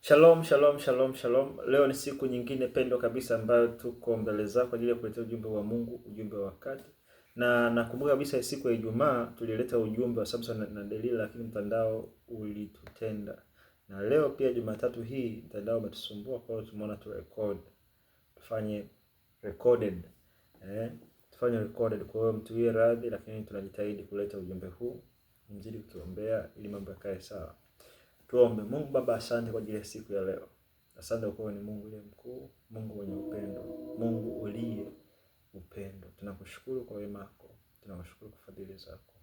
Shalom, shalom, shalom, shalom. Leo ni siku nyingine pendwa kabisa ambayo tuko mbele zako kwa ajili ya kuletea ujumbe wa Mungu, ujumbe wa wakati. Na nakumbuka kabisa siku ya Ijumaa tulileta ujumbe wa Samson na Delila, lakini mtandao ulitutenda. Na leo pia Jumatatu hii mtandao umetusumbua, kwa hiyo tumeona tu record. Tufanye recorded. Tufanye recorded. Kwa hiyo mtuwie radhi, lakini tunajitahidi kuleta ujumbe huu. Mzidi kutuombea ili mambo yakae sawa. Tuombe. Mungu Baba, asante kwa ajili ya siku ya leo. Asante kwa kuwa ni Mungu uliye mkuu, Mungu mwenye upendo, Mungu uliye upendo. Tunakushukuru kwa wema wako, tunakushukuru kwa fadhili zako.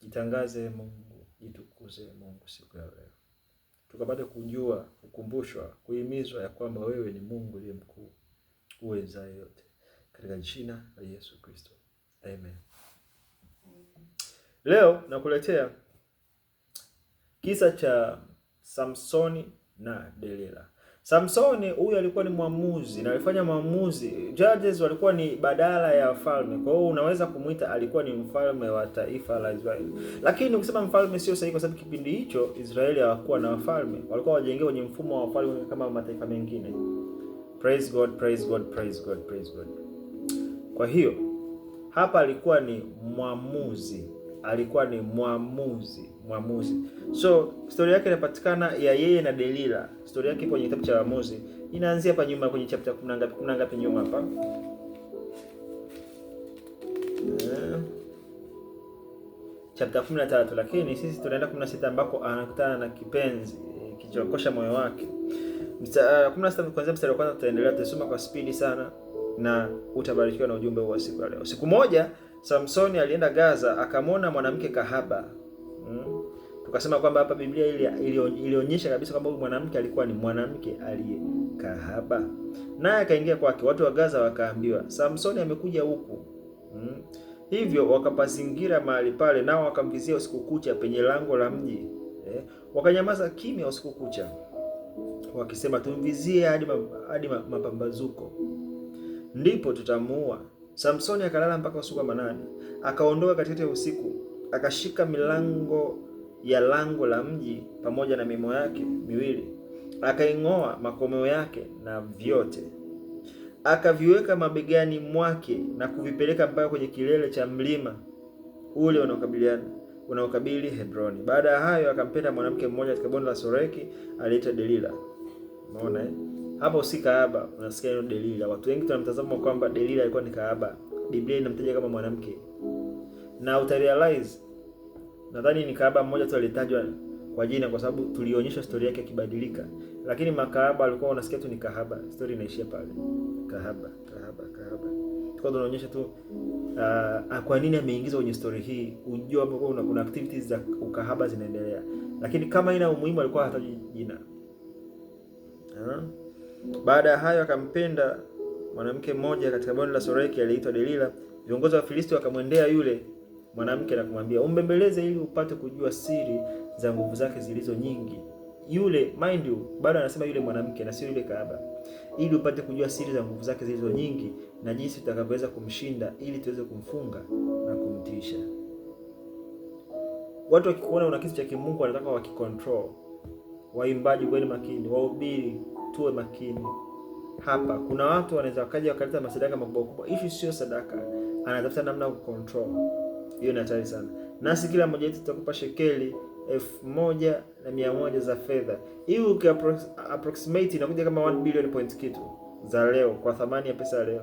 Jitangaze Mungu, jitukuze Mungu siku ya leo, tukapate kujua, kukumbushwa, kuhimizwa ya kwamba wewe ni Mungu uliye mkuu, uwezaye yote, katika jina la Yesu Kristo, amen. Leo nakuletea kisa cha Samsoni na Delila. Samsoni huyu alikuwa ni mwamuzi na alifanya maamuzi. Judges walikuwa ni badala ya wafalme. Kwa hiyo unaweza kumuita alikuwa ni mfalme wa taifa la Israeli. Lakini ukisema mfalme sio sahihi, kwa sababu kipindi hicho Israeli hawakuwa na wafalme. Walikuwa wajengewa kwenye mfumo wa wafalme kama mataifa mengine. Praise God, praise God, praise God, praise God. Kwa hiyo hapa alikuwa ni mwamuzi. Alikuwa ni mwamuzi, mwamuzi. So story yake inapatikana ya yeye na Delila. Story yake ipo kwenye kitabu cha Waamuzi. Inaanzia hapa nyuma kwenye chapter 10 ngapi, 10 ngapi nyuma hapa. Chapter 13, lakini sisi tunaenda 16 ambako anakutana na kipenzi kilichokosha moyo wake. 16 kuanzia mstari wa kwanza tutaendelea, tutasoma kwa spidi sana na utabarikiwa na ujumbe huu wa siku ya leo. Siku moja Samsoni alienda Gaza akamwona mwanamke kahaba. Tukasema kwamba hapa Biblia ilionyesha kabisa kwamba huyu mwanamke alikuwa ni mwanamke aliye kahaba. Naye akaingia kwake. Watu wa Gaza wakaambiwa, Samsoni amekuja huku. Hivyo wakapazingira mahali pale, nao wakamvizia usiku kucha penye lango la mji. Wakanyamaza kimya usiku kucha, wakisema, tumvizie hadi mapambazuko, ndipo tutamuua. Samsoni akalala mpaka usiku wa manane. Akaondoka katikati ya usiku, akashika milango ya lango la mji pamoja na mimo yake miwili, akaing'oa makomeo yake na vyote, akaviweka mabegani mwake na kuvipeleka mpaka kwenye kilele cha mlima ule unaokabili Hebroni. Baada ya hayo akampenda mwanamke mmoja katika bonde la Soreki aliitwa Delila. Umeona eh? Hapo si kahaba, unasikia neno Delila. Watu wengi tunamtazama kwamba Delila alikuwa ni kahaba. Biblia inamtaja kama mwanamke. Na utarealize nadhani ni kahaba mmoja tu alitajwa kwa jina kwa sababu tulionyesha story yake akibadilika. Lakini makahaba alikuwa unasikia tu ni kahaba, story inaishia pale. Kahaba, kahaba, kahaba. Tulikuwa tunaonyesha tu kwa nini ameingizwa kwenye story hii. Unajua hapo kuna activities za ukahaba zinaendelea. Lakini kama ina umuhimu alikuwa hataji jina. Baada ya hayo akampenda mwanamke mmoja katika bonde la Soreki aliyeitwa Delila. Viongozi wa Filisti wakamwendea yule mwanamke na kumwambia, umbembeleze ili upate kujua siri za nguvu zake zilizo nyingi. Yule, mind you, bado anasema yule mwanamke na sio yule kahaba. Ili upate kujua siri za nguvu zake zilizo nyingi na jinsi tutakavyoweza kumshinda ili tuweze kumfunga na kumtisha. Watu wakikuona una kitu cha kimungu wanataka wakicontrol. Waimbaji kuweni makini, wahubiri tuwe makini. Hapa kuna watu wanaweza wakaja wakaleta masadaka makubwa kubwa. Issue sio sadaka, anatafuta namna ya kucontrol. Hiyo ni hatari sana. Nasi kila mmoja wetu tutakupa shekeli 1,100 za fedha. Hii uki approximate inakuja kama 1 billion point kitu za leo kwa thamani ya pesa ya leo.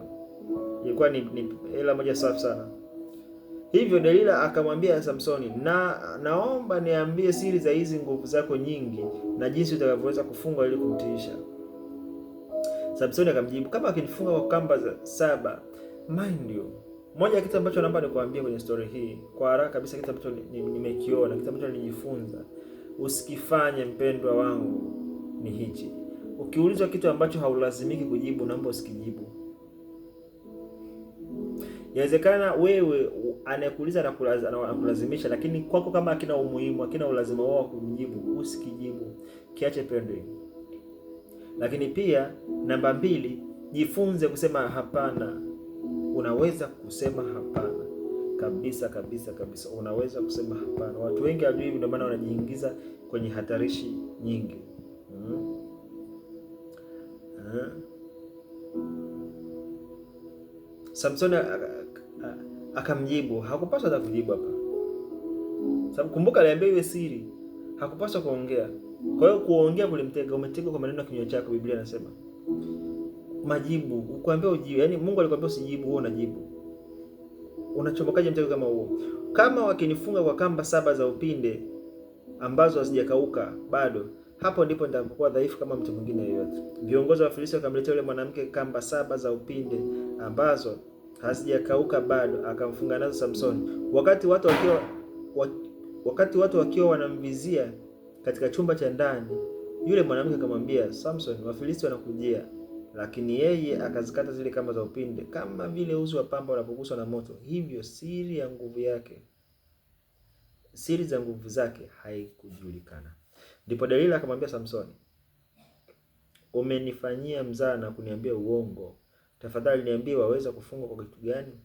Ilikuwa ni hela moja safi sana. Hivyo Delila akamwambia Samsoni, na naomba niambie siri za hizi nguvu zako nyingi na jinsi utakavyoweza kufungwa ili kumtiisha. Samsoni akamjibu, kama akinifunga kwa kamba za 7. Mind you, moja ya kitu ambacho naomba nikuambie kwenye story hii kwa haraka kabisa, kitu ambacho nimekiona, kitu ambacho nilijifunza, usikifanye mpendwa wangu, ni hichi. Ukiulizwa kitu ambacho haulazimiki kujibu, naomba usikijibu. Inawezekana wewe anayekuuliza anakulazimisha, lakini kwako kama hakina umuhimu, hakina ulazima wao kumjibu, usikijibu, kiache pending. Lakini pia namba 2, jifunze kusema hapana. Unaweza kusema hapana kabisa kabisa kabisa, unaweza kusema hapana. Watu wengi hawajui, ndio maana wanajiingiza kwenye hatarishi nyingi. Samsoni akamjibu, hakupaswa hata kujibu hapa. Sababu kumbuka aliambia iwe siri. Hakupaswa kuongea. Kwa hiyo kuongea kulimtega, umetegwa kwa maneno ya kinywa chako, Biblia inasema. Majibu, ukwambia ujibu, yaani Mungu alikwambia usijibu, wewe unajibu. Unachomokaje mtego kama huo? Kama wakinifunga kwa kamba 7 za upinde ambazo hazijakauka bado, hapo ndipo nitakapokuwa dhaifu kama mtu mwingine yeyote. Viongozi wa Filisti wakamletea yule mwanamke kamba 7 za upinde ambazo hazijakauka bado, akamfunga nazo Samsoni. Wakati watu wakiwa wanamvizia katika chumba cha ndani, yule mwanamke akamwambia Samson, Wafilisti wanakujia. Lakini yeye akazikata zile kamba za upinde kama vile uzi wa pamba unapoguswa na moto. Hivyo siri ya nguvu yake, siri za nguvu zake haikujulikana. Ndipo Delila akamwambia Samsoni, umenifanyia mzaha na kuniambia uongo. Tafadhali niambie, waweza kufungwa kwa kitu gani?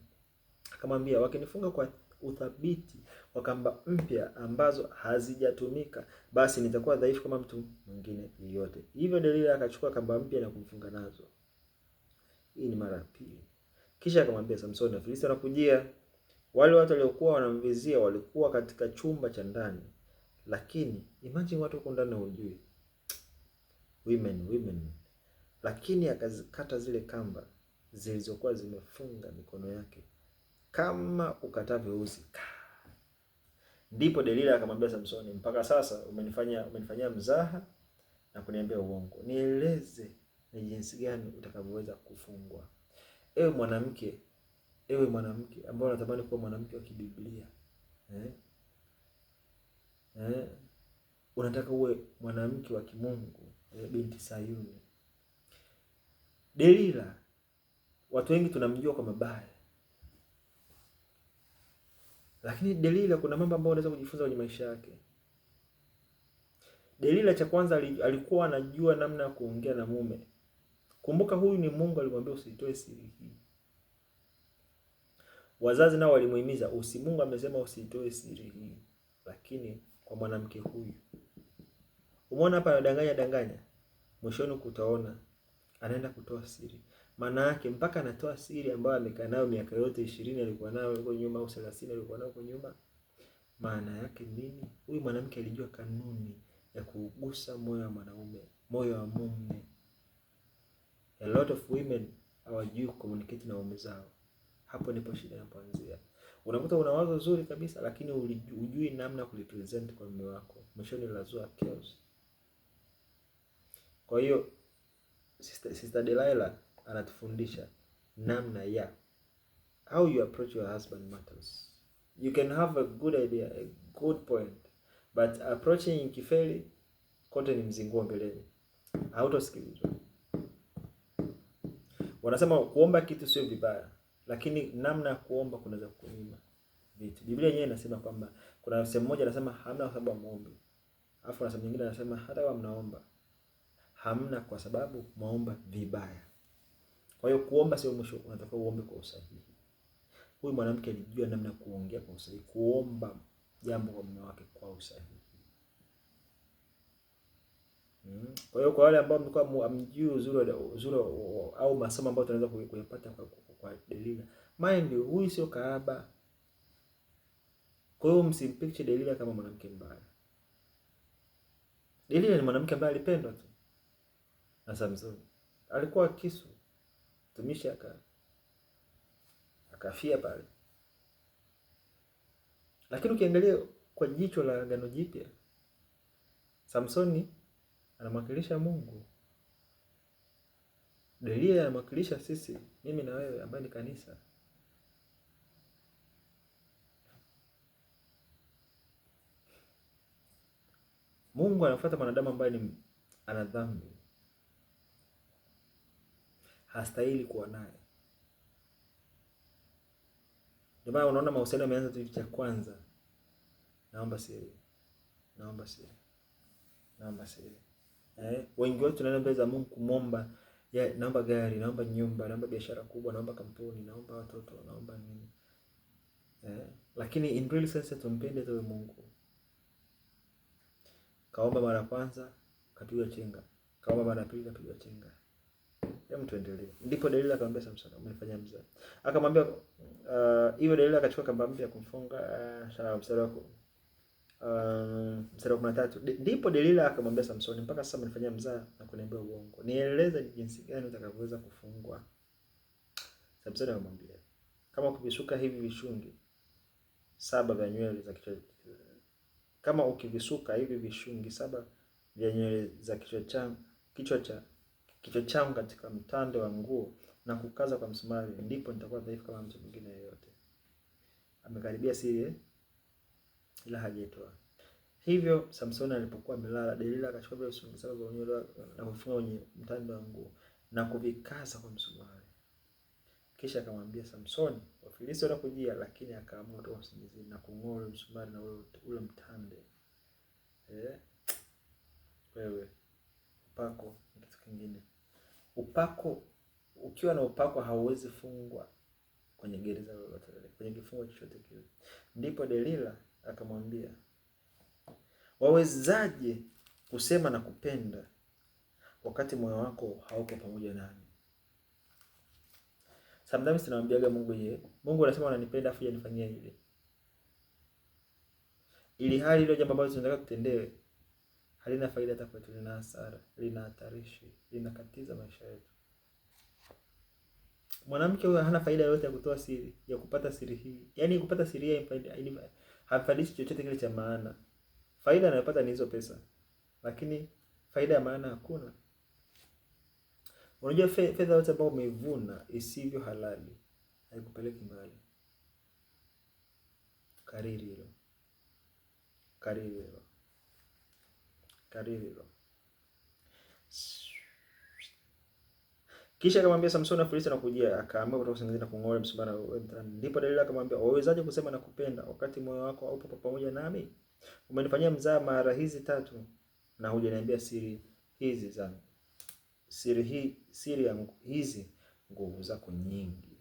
Akamwambia, wakinifunga kwa uthabiti wa kamba mpya ambazo hazijatumika, basi nitakuwa dhaifu kama mtu mwingine yeyote. Hivyo Delila akachukua kamba mpya na kumfunga nazo. Hii ni mara ya pili. Kisha akamwambia Samsoni, Wafilisti wanakujia. Wale watu waliokuwa wanamvizia walikuwa katika chumba cha ndani. Lakini imagine watu huko ndani hujui. Women. Lakini akazikata zile kamba zilizokuwa zimefunga mikono yake kama ukatavyo uzi. Ndipo Delila akamwambia Samsoni, mpaka sasa umenifanyia mzaha na kuniambia uongo. Nieleze ni jinsi gani utakavyoweza kufungwa. Ewe mwanamke, ewe mwanamke ambaye unatamani kuwa mwanamke wa kibiblia. Unataka uwe mwanamke wa kimungu, binti Sayuni. Delila watu wengi tunamjua kwa mabaya. Lakini Delila kuna mambo ambayo unaweza kujifunza kwenye maisha yake. Delila cha kwanza alikuwa anajua namna ya kuongea na mume. Kumbuka huyu ni Mungu alimwambia usitoe siri hii. Wazazi nao walimuhimiza, Mungu amesema usitoe siri hii. Lakini kwa mwanamke huyu, umeona hapa anadanganya danganya, mwishoni kutaona anaenda kutoa siri. Maana yake mpaka anatoa siri ambayo amekaa nayo miaka yote 20 alikuwa nayo huko nyuma au 30 alikuwa nayo huko nyuma. Maana yake nini? Huyu mwanamke alijua kanuni ya kugusa moyo wa mwanaume, moyo wa mume. A lot of women hawajui kucommunicate na waume zao. Hapo ndipo shida inapoanzia. Unakuta una wazo zuri kabisa lakini hujui namna kulipresent kwa mume wako. Mwishoni lazua chaos. Kwa hiyo Sister Delilah anatufundisha namna ya how you approach your husband matters. You can have a good idea, a good point, but approaching ikifeli kote ni mzinguo mbeleni, hautosikilizwa. Wanasema kuomba kitu sio vibaya, lakini namna ya kuomba kunaweza kukunyima vitu. Biblia yenyewe inasema kwamba kuna sehemu moja anasema hamna kwa sababu muombe, alafu kuna sehemu nyingine anasema hata kama mnaomba hamna kwa sababu mwaomba vibaya. Kwa hiyo kuomba sio mwisho, unatakiwa uombe kwa usahihi. Huyu mwanamke alijua namna ya kuongea kwa usahihi, kuomba jambo kwa mume wake kwa usahihi. Kwa hiyo kwa wale ambao mlikuwa hamjui uzuri au masomo ambayo tunaweza kuyapata kwa Delila, mind you, huyu sio kahaba. Kwa hiyo msimpicture Delila kama mwanamke mbaya. Delila ni mwanamke ambaye alipendwa tu na Samsoni. Alikuwa kisu mtumishi akafia pale. Lakini ukiangalia kwa jicho la Agano Jipya, Samsoni anamwakilisha Mungu, Delila anamwakilisha sisi, mimi na wewe ambaye ni kanisa. Mungu anafuata mwanadamu ambaye ni ana dhambi, hastahili kuwa naye. Ndio maana unaona mahusiano yameanza tu, cha kwanza, naomba siri, naomba siri, naomba siri. Wengi wetu tunaenda mbele za Mungu kumwomba, ya, naomba gari, naomba nyumba, naomba biashara kubwa, naomba kampuni, naomba watoto, naomba nini. Lakini in real sense tumpende tu Mungu. Kaomba mara kwanza, kapigwa chenga. Kaomba mara pili, kapigwa chenga. Hebu tuendelee. Ndipo Delila akamwambia Samson, umenifanyia mzaha. Akamwambia hivyo Delila akachukua kamba mpya kumfunga. Sawa, mstari wako mstari wa 13. Ndipo Delila akamwambia Samsoni, mpaka sasa umenifanyia mzaha na kuniambia uongo. Nieleze jinsi gani utakavyoweza kufungwa. Samsoni akamwambia, kama ukivisuka hivi vishungi saba vya nywele za kichwa, kama ukivisuka hivi vishungi saba vya nywele za kichwa changu kichwa changu katika mtando wa nguo na kukaza kwa msumari, ndipo nitakuwa dhaifu kama mtu mwingine yeyote. Amekaribia siri ila hajaitoa. Hivyo Samsoni alipokuwa amelala, Delila akachukua vile vishungi saba vya nywele na kuvifunga kwenye mtando wa nguo na kuvikaza kwa msumari. Kisha akamwambia Samsoni, Wafilisti wanakujia, lakini akaamua kutoka usingizini na kung'oa ule msumari na ule mtande. Wewe upako ni kitu kingine. Upako, ukiwa na upako hauwezi fungwa kwenye gereza lolote lile, kwenye kifungo chochote kile. Ndipo Delila akamwambia, wawezaje kusema na kupenda wakati moyo wako hauko pamoja nami? Sometimes tunamwambiaga Mungu, ye, Mungu anasema ananipenda afu yanifanyia hivi. Ili hali ile jambo ambalo tunataka tutendewe halina faida hata kwetu, lina hasara, lina hatarishi, linakatiza maisha yetu. Mwanamke huyo hana faida yoyote ya kutoa siri, ya kupata siri hii. Yaani kupata siri hii hamfaidishi chochote kile cha maana. Faida anayopata ni hizo pesa, lakini faida ya maana hakuna. Unajua fedha yote ambayo umeivuna isivyo halali haikupeleki mbali. Kariri hilo, kariri hilo, kariri hilo. Kisha akamwambia Samsoni, Wafilisti wanakujia. Akaamua kutoka usingizini na kung'oa msumari. Ndipo Delila akamwambia, wawezaje kusema nakupenda wakati moyo wako haupo pamoja nami? Umenifanyia mzaha mara hizi tatu na hujaniambia siri hizi zangu. Siri hii, siri ya hizi nguvu zako nyingi.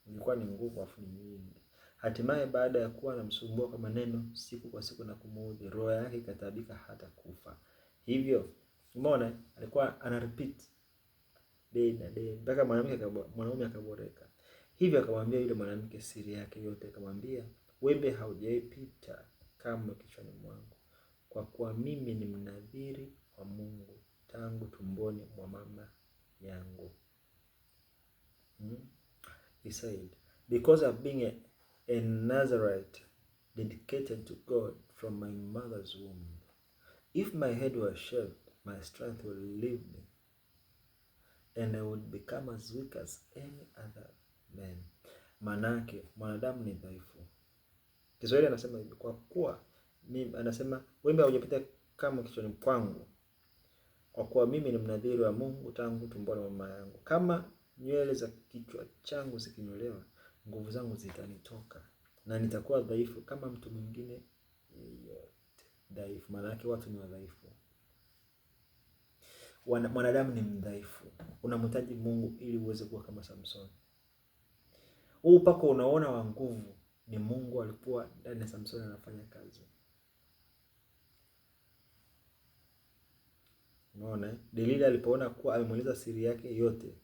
Ilikuwa ni nguvu afu ni nyingi. Hatimaye baada ya kuwa anamsumbua kwa maneno siku kwa siku na kumuudhi, roho yake ikataabika hata kufa. Hivyo umeona, alikuwa ana repeat day na day mpaka mwanaume akaboreka. Hivyo akamwambia yule mwanamke siri yake yote, akamwambia, wembe haujaipita kamwe kichwani mwangu, kwa kuwa mimi ni mnadhiri wa Mungu tangu tumboni mwa mama yangu. He said, because of being a Nazarite dedicated to God from my mother's womb, if my head were shaved, my strength will leave me and I would become as weak as any other man. Manake mwanadamu ni dhaifu. Kiswahili anasema hivi, kwa kuwa mimi, anasema wembe haujapita kama kichwani kwangu, kwa kuwa mimi ni mnadhiri wa Mungu tangu tumboni mwa mama yangu. Kama nywele za kichwa changu zikinyolewa, nguvu zangu zitanitoka na nitakuwa dhaifu kama mtu mwingine yeyote. Dhaifu maana yake watu ni wadhaifu. Mwanadamu ni mdhaifu, unamhitaji Mungu ili uweze kuwa kama Samsoni. Huu upako unaona wa nguvu ni Mungu alikuwa ndani ya Samsoni anafanya kazi. Unaona, Delila alipoona kuwa amemweleza siri yake yote,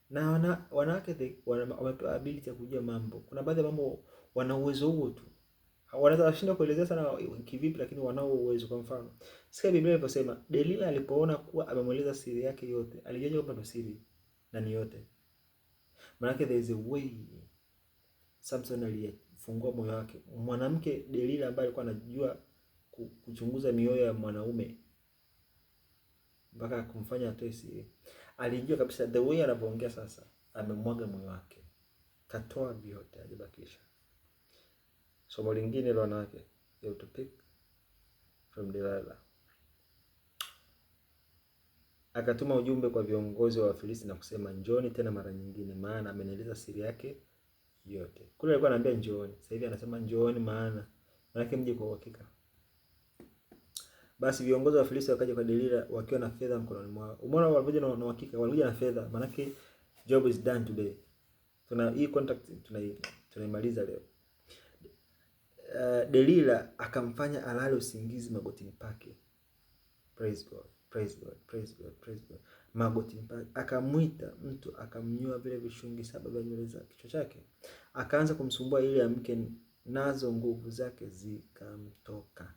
na wanawake wamepewa ability ya kujua mambo. Kuna baadhi ya mambo wana uwezo huo tu, wanaweza washinda kuelezea sana kivipi, lakini wanao uwezo. Kwa mfano, sikia Biblia iliposema, Delila alipoona kuwa amemweleza siri yake yote, alijua kwamba ndo siri na ni yote. Maana there is a way Samson alifungua moyo wake. Mwanamke Delila ambaye alikuwa anajua kuchunguza mioyo ya mwanaume mpaka kumfanya atoe siri, alijua kabisa the way anavyoongea sasa, amemwaga moyo wake, katoa vyote, hajabakisha. Somo lingine la wanawake, you have to pick from Delilah. Akatuma ujumbe kwa viongozi wa Wafilisti na kusema, njooni tena mara nyingine, maana amenieleza siri yake yote. Kule alikuwa anaambia njooni, sasa hivi anasema njooni, maana maana mje kwa uhakika. Basi viongozi wa Wafilisti wakaja kwa Delila wakiwa na fedha mkononi mwao. Umeona walikuja na uhakika, walikuja na fedha, maana job is done today. Tuna hii contract tunaimaliza leo. Delila akamfanya alale usingizi magotini pake. Praise God. Praise God, praise God, praise God. Magoti mpaka akamwita mtu akamnyoa vile vishungi 7 vya nywele za kichwa chake. Akaanza kumsumbua ili amke, nazo nguvu zake zikamtoka.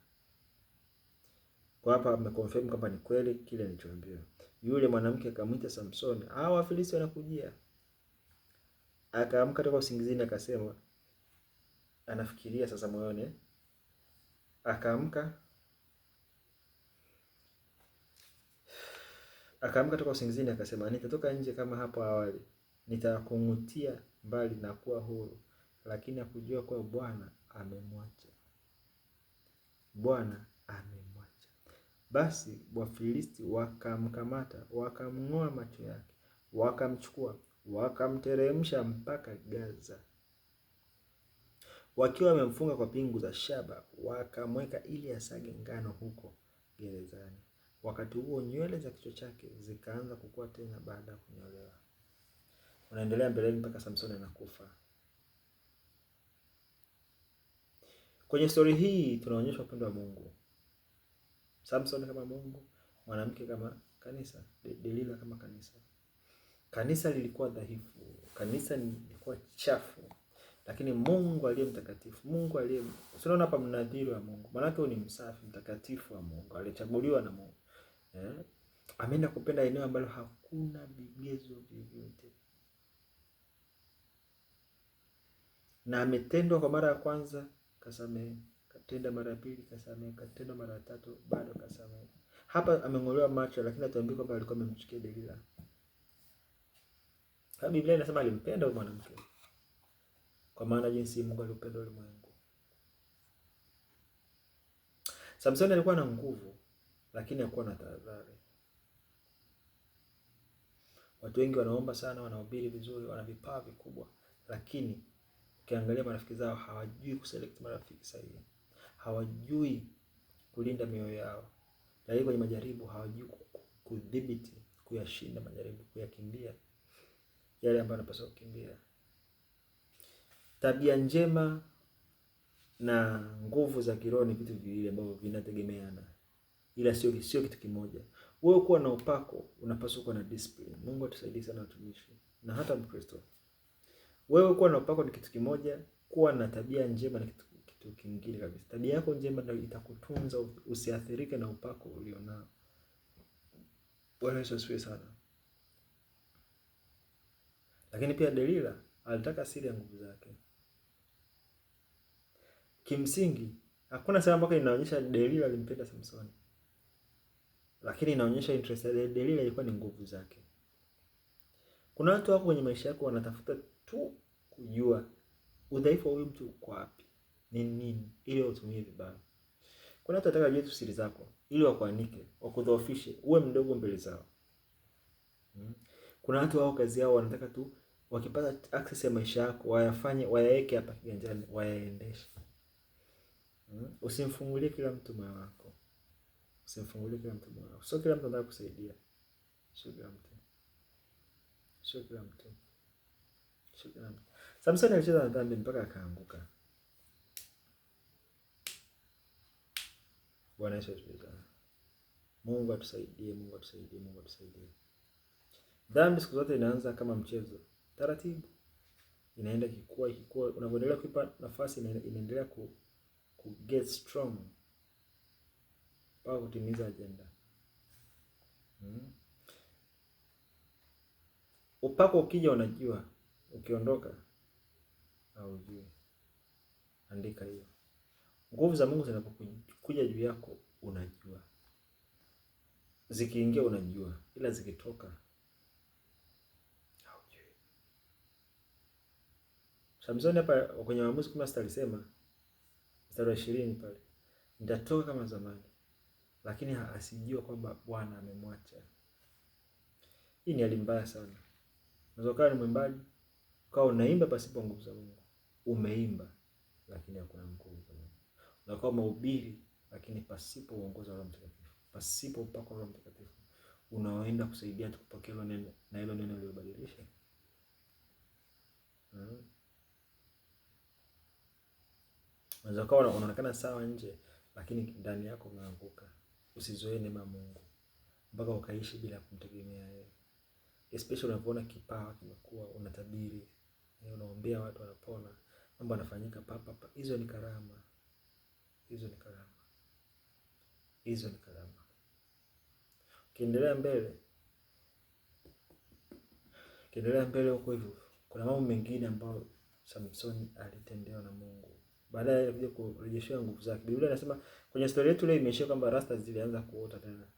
Kwa hapa ameconfirm kwamba ni kweli kile nilichoambiwa. Yule mwanamke akamwita Samsoni, hao Wafilisti wanakujia. Akaamka toka usingizini akasema, anafikiria sasa moyoni. Akaamka toka usingizini akasema, nitatoka nje kama hapo awali, nitakungutia mbali na kuwa huru. Lakini hakujua kuwa Bwana amemwacha. Bwana amemwacha. Basi Wafilisti wakamkamata, wakamng'oa macho yake, wakamchukua, wakamteremsha mpaka Gaza, wakiwa wamemfunga kwa pingu za shaba, wakamweka ili asage ngano huko gerezani. Wakati huo nywele za kichwa chake zikaanza kukua tena baada ya kunyolewa. Unaendelea mbeleni mpaka Samsoni anakufa. Kwenye stori hii tunaonyeshwa upendo wa Mungu. Samson kama Mungu, mwanamke kama kanisa, Delila kama kanisa. Kanisa lilikuwa dhaifu, kanisa lilikuwa chafu, lakini Mungu aliye mtakatifu, Mungu aliye, unaona hapa mnadhiri wa Mungu, maana yake ni msafi, mtakatifu wa Mungu, alichaguliwa na Mungu. Ameenda kupenda eneo ambalo hakuna vigezo vyovyote, na ametendwa kwa mara ya kwanza kasamehe, katenda mara ya pili kasamehe, katenda mara ya tatu bado kasamehe. Hapa ameng'olewa macho, lakini hatuambii kwamba alikuwa amemchukia Delila. Biblia inasema alimpenda huyo mwanamke, kwa maana jinsi Mungu aliupenda ulimwengu. Samsoni alikuwa na nguvu, lakini hakuwa na tahadhari. Watu wengi wanaomba sana, wanahubiri vizuri, wana vipawa vikubwa, lakini ukiangalia marafiki zao hawajui kuselect marafiki sahihi, hawajui kulinda mioyo yao, lakini kwenye majaribu hawajui kudhibiti, kuyashinda majaribu, kuyakimbia yale ambayo anapaswa kukimbia. Tabia njema na nguvu za kiroho ni vitu viwili ambavyo vinategemeana, ila sio kitu kimoja. Wewe kuwa na upako unapaswa kuwa na discipline. Mungu atusaidie sana watumishi na hata Mkristo. Wewe kuwa na upako ni kitu kimoja, kuwa na tabia njema ni kitu kingine kabisa. Tabia yako njema ndio itakutunza usiathirike na upako ulionao. Bwana Yesu asifiwe sana. Lakini pia Delila alitaka siri ya nguvu zake. Kimsingi hakuna sehemu ambayo inaonyesha Delila alimpenda Samsoni, lakini inaonyesha interest ya Delila ilikuwa ni nguvu zake. Kuna watu wako kwenye maisha yako wanatafuta tu kujua udhaifu wa huyu mtu uko wapi, ni nini, ili watumie vibaya. Kuna watu wanataka wajue siri zako ili wakuanike, wakudhoofishe, uwe mdogo mbele zao. Kuna watu wao kazi yao wanataka tu wakipata access ya maisha yako wayafanye, wayaweke hapa kiganjani, wayaendeshe. Usimfungulie kila mtu moyo wako. Usimfungulie kila mtu moyo wako. Sio kila mtu anataka kusaidia. Sio kila mtu. Sio kila mtu. Sio kila mtu. Samson alicheza na dhambi mpaka akaanguka. Bwana Yesu asifiwe sana. Mungu atusaidie, Mungu atusaidie, Mungu atusaidie. Dhambi siku zote inaanza kama mchezo. Taratibu inaenda kikua, ikikua, unavyoendelea kuipa nafasi inaendelea ku get strong mpaka kutimiza agenda. Upako ukija unajua, ukiondoka haujui. Andika hiyo. Nguvu za Mungu zinapokuja juu yako unajua, zikiingia unajua, ila zikitoka haujui. Samsoni hapa kwenye Waamuzi 16 alisema mstari wa 20 pale, nitatoka kama zamani, lakini asijue kwamba Bwana amemwacha. Hii ni hali mbaya sana. Unaweza kuwa ni mwimbaji ukawa unaimba pasipo nguvu za Mungu, umeimba lakini hakuna nguvu za Mungu. Unakuwa umehubiri lakini pasipo uongozi wa Roho Mtakatifu, pasipo upako wa Roho Mtakatifu unaoenda kusaidia tukupokea hilo neno na hilo neno lilobadilisha. Unaweza kuwa unaonekana sawa nje, lakini ndani yako umeanguka. Usizoee neema ya Mungu. mpaka ukaishi bila kumtegemea yeye. Especially unapoona kipawa kimekuwa, unatabiri, unaombea watu wanapona, mambo yanafanyika papa pa. Hizo ni karama, hizo ni karama, hizo ni karama. Ukiendelea mbele, ukiendelea mbele huko hivyo, kuna mambo mengine ambayo Samsoni alitendewa na Mungu baadaye alikuja kurejeshewa nguvu zake. Biblia inasema kwenye story yetu leo imeishia kwamba rasta zilianza kuota tena.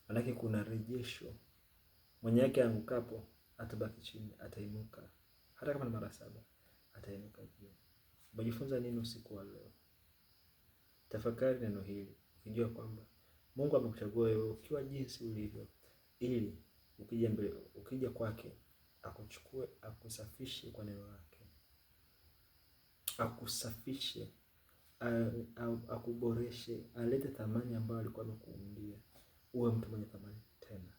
Manake kuna rejesho. Mwenye yake angukapo atabaki chini, atainuka. Hata kama ni mara 7, atainuka juu. Umejifunza nini usiku wa leo? Tafakari neno hili ukijua kwamba Mungu amekuchagua wewe ukiwa jinsi ulivyo, ili ukija mbele, ukija kwake akuchukue, akusafishe kwa neno lake, akusafishe, akuboreshe, alete thamani ambayo alikuwa amekuundia, uwe mtu mwenye thamani tena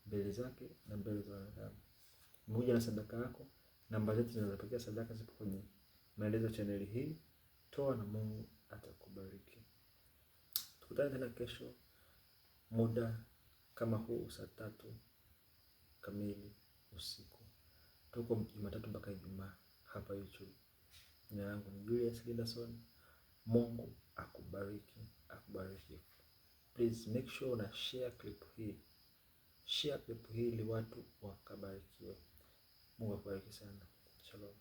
mbele zake na mbele za wanadamu. Umekuja na sadaka yako, namba zetu zinazopokea sadaka zipo kwenye maelezo chaneli hii. Toa na Mungu atakubariki. Tukutane tena kesho muda kama huu, saa 3 kamili usiku. Tuko Jumatatu mpaka Ijumaa hapa YouTube. Jina langu ni Julius Lindason. Mungu akubariki, akubariki. Please make sure una share clip hii. Share clip hii ili watu wakabarikiwe. Mungu akubariki sana. Shalom.